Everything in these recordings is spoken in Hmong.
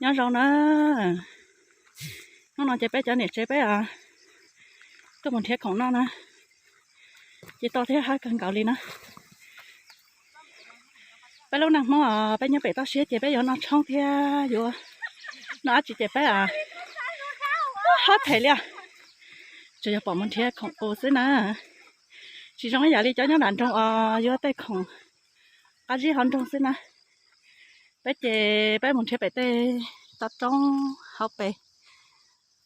Nyob zoo na, hnub no ces peb cov niam tsev peb tuaj mus nrhiav khoom noj na, ces tau thiab hab kawg nkaus li na. Peb lub neej Hmoob peb nyob pem toj siab ces peb yuav noj tshoob thiab yuav noj dab tsi ces peb hab them li, tsuas yog pom mus nrhiav khoom qus xwb na. Tsis zoo ib yam li cov nyob nram nroog os, yuav tej khoom qab zib hauv nroog xwb na. Peb ces peb mus nrhiav pem tej toj roob hauv pes.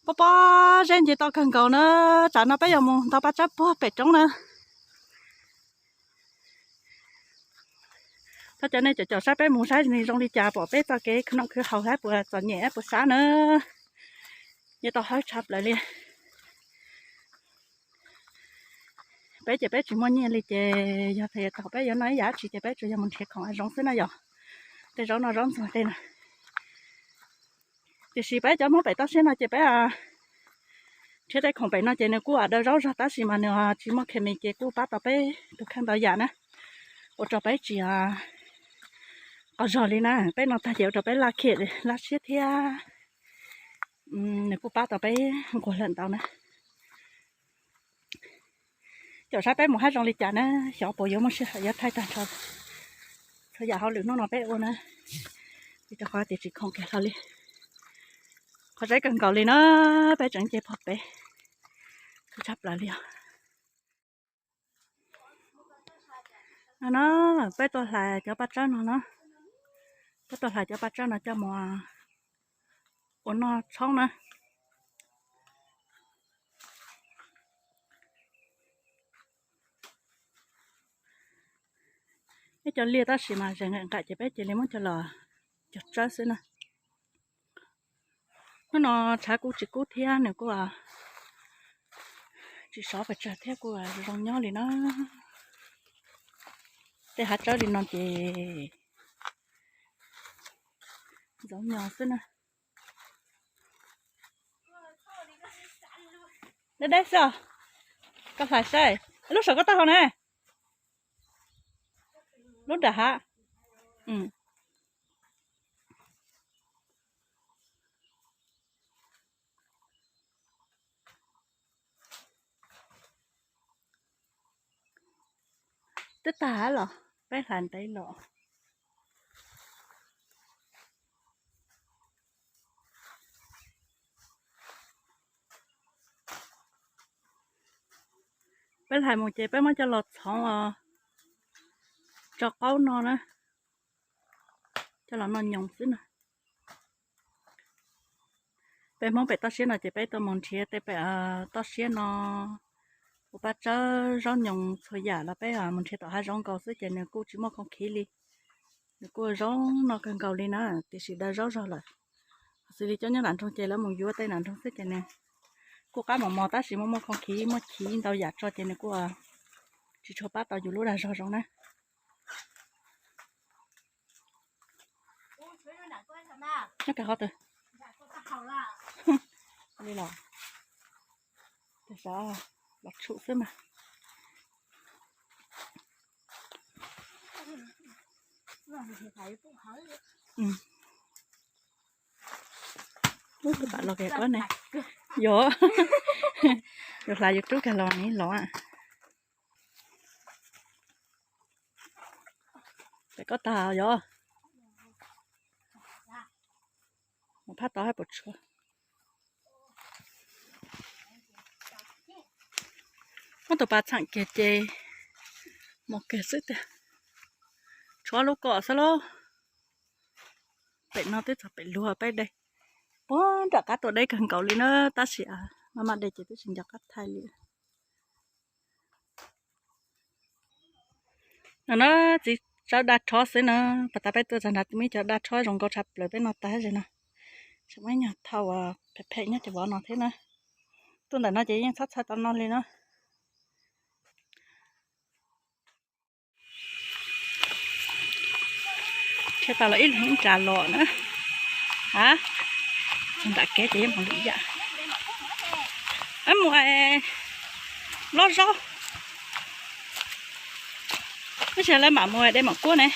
Pob pob zeb nce toj kawg nkaus na, tsam no peb yuav mus ntaus paj tsawb puag pem roob na. Thov caw nej caum caum saib peb mus saib zoo li cas, pom peb txoj kev khwv noj khwv haus saib puas txom nyem puas sab na. Nce toj hawb tshaj plaws li. Peb ces peb tsis muaj nyiaj li ces yog thaum peb yuav noj ib yam dab tsi ces peb tsuas yog mus nrhiav khoom hav zoov xwb na yom. Tej zaub noj zaub ntxuag tej na. Tiam sis peb cov Hmoob pem toj siab no ces peb nrhiav tej khoom pem no ces nws kuj daw zaub zog tab sis mas nws tsis muaj khes mis ces kuj pab tau peb tus kheej ntau yam na. Ua rau peb tsis qau zog li na, peb noj tag ces ua rau peb laj khiam laj siab thiab. Nws kuj pab tau peb nquag lawm ntau na. Caum saib peb mus hab zoo li cas na, xyov puas yuav muaj sij hawm yuav thaij tag nrho txhua yam hauj lwm hnub no peb ua na. Vim rau qhov tias tsis khoom kiag hlo li. Qhov tseeb kawg nkaus li na, peb tseem nce pog pem, khwv tshaj plaws li os. No na, peb tuaj hlais cov paj tsawb no na, peb tuaj hlais cov paj tsawb no coj mus ua noj tshoob na. Ib co liaj tab sis mas zeeg nqaim nqaim ces peb cia li muab coj los cog tsawb xwb na. Hnub no tshav kuj tsis kub thiab nws kuj tsis sov pes tsawg thiab kuj zoo nyob li na. Tej hav tsawb li no ces ntxoov nyo xwb na. Deb deb xwb os. Koj hlais saib, lub saum koj taub hau na. Lub nram hav. Twb tag los, peb hlais ntev los. Peb hlais mus ces peb muab coj los txhoov os, tso qaub no na, coj los noj nyoos xwb na. Peb Hmoob pem toj siab no ces peb tuaj mus nrhiav tej pem toj siab no, ua paj tsawb zaub nyoos txhua yam los peb mus nrhiav tom hav zoov nkaus xwb ces nws kuj tsis muaj khoom khiv li. Nws kuj zoo noj kawg nkaus li na, tiam sis daw zaub zog lawm. Xws li cov nyob nram nroog ces lawv mus yuav tej nram nroog xwb ces nws kuj qab mos mos tab sis muaj muaj khoom khiv muaj chiv ntau yam tso ces nws kuj tsis tshua pab tau yus lub dag zog zoo na. Nyob kawg qhov twg? Li los, los tshum xwb mas. Ub, tus pam los kag pob ne. Yog, yus hlais yus rub kag los ne los. Pem koj tag yog. Mus phab tod hab puas tshuav. Muab tus pas txheem kiag ces mus kiag xwb tiag. Tshuav lub kom xwb lauj. Pem no twb txog pem luag peb de. Puag nram qab tuaj deb kawg nkaus li na, tab sis maj maj de ces twb tsis nco qab thaij li. No na, txiv tsawb daj rhob xwb na, pas tas peb tuaj txog nrad muaj ib co daj rhob zoo nkauj tshaj plaws peb noj tag ze no. Tseem muaj ib nyuag thauj phem phem nyob cov vov no thiab na. Tuaj ntawm no ces yeej txhob txhawj tau no li na. Thiaj tau los ib leeg ib nra los na. A, txog nram kev ces yeej mus lwm yam. Mus lob zaub. Tab sis lawv mam mus de maum kuab ne.